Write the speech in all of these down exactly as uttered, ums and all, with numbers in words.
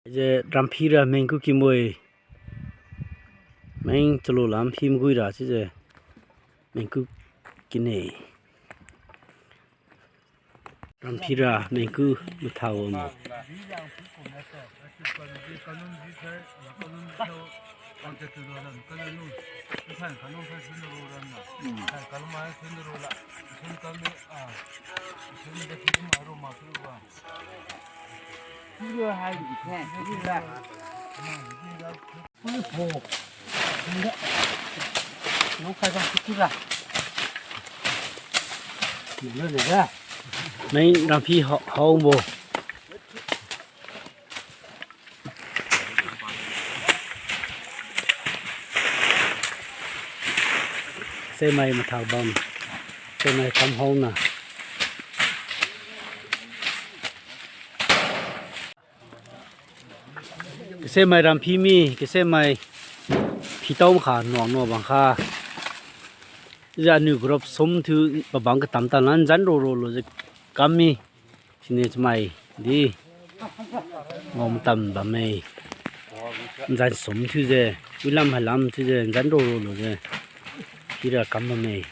Je ramphira mengku kimbo-e. Meng chalu lam phim guira chiujiu mengku kine. Ramphira mengku mathabo mo. Meng ramphi ha-, haobo. Kasemai mathak bam, kasemai kam haona. Kasemai ramphi mi, kasemai phitao makha nuang nuang bangkha. Janiu group sum thiu pabang katam tan lan zan ro ro lujiu kam mi. Siniu chamai di ngao matam bamme. Nzan sum thiujiu, wilam hailam thiujiu, nzan ro ro lujiu hira kam bamme.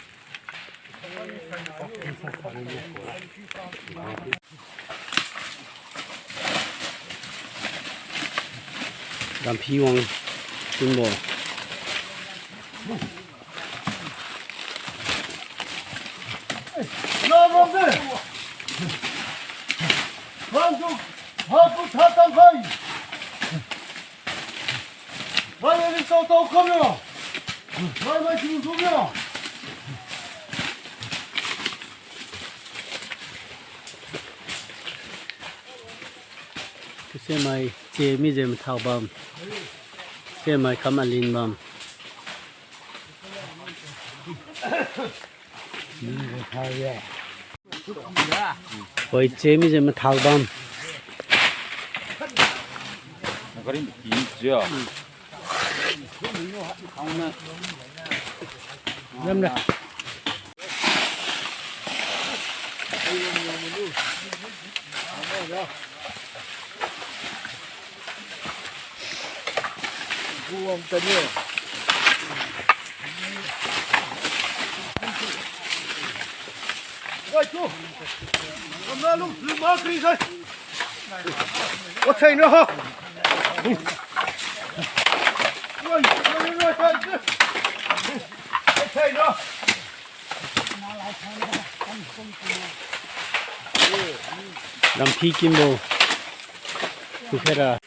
Ramphi wang tingbo. Kasemai che mijiu mathak bam. Kasemai kam alin bam. Hoi che mijiu mathak bam. Ramphi kimbo. Khuikhaira.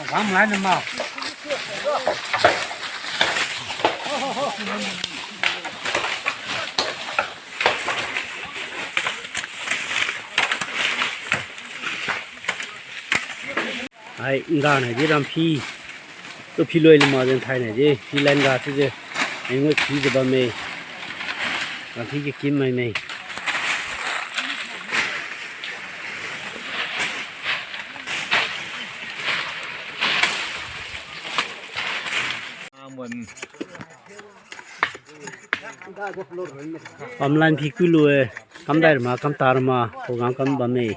Gamlai nama. Hai, nda nai di ramphi. Tu phi loi lama jeng thai nai di. Phi lan ga chiujiu. Ai ngoi phi jiu bamme. Ramphi kakim mai me. Pamlan phi kulu-e, kamdai rama, kamta rama, program kam bamme.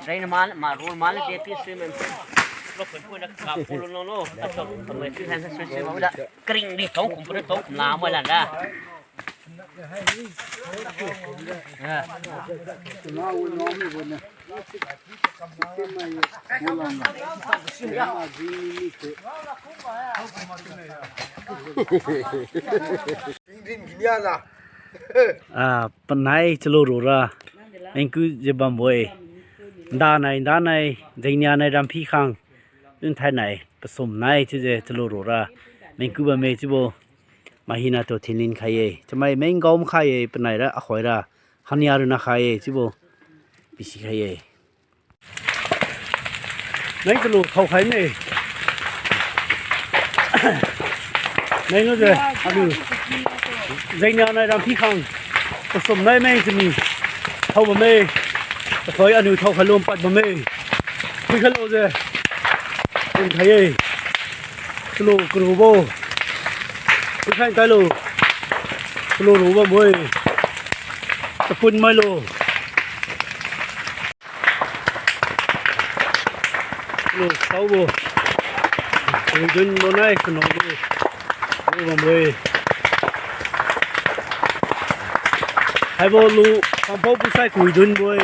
Ah, panai chalu rora. Mengku jiu bambo-e. Nda nai, nda nai, jengnia nai ramphi khang. Dun thai nai, pasum nai chiujiu chalu rora. Mengku bamme chiubo. Mai hina tu thinlin khai-e. Chamai meng gao makhai-e, panai ra, akhoi ra. Hania runa khai-e, chiubo. Pisi khai-e. Nai kalu khao khai ne. Nai lu je, aniu. Jengnia nai ramphi khang. Pasum nai meng chami. Thao bamme. Akhoi aniu thao khai lum pad bamme. Phui khai lu je. Phui khai-e. Kalu karubo. Phui khai tailu. Kalu rubo moi. Tapun mailo. Lu, saobo. Kuidunbo nai kano lu. Lu bambo-e. Haibo lu, pampao busai kuidunbo-e.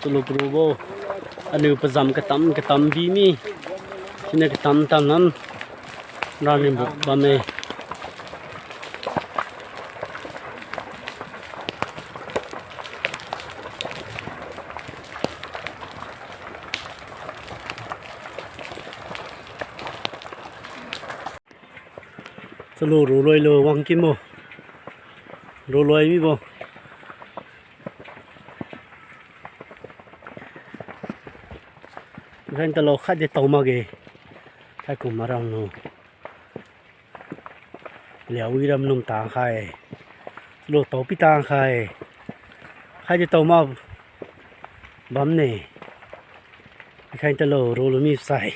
Chalu karubo. Aniu pazam katam katam bi mi. Siniu katam tam nam. Rani bu bamme. Chalu roloilo wangkinbo. Roloi mibo. Khain talo khatdi tao makge. Thaikum maram lu. Liawi ram lum tangkhai. Chalu tao pi tangkhai. Khatdi tao mak bamne. Khain talo rolu misai.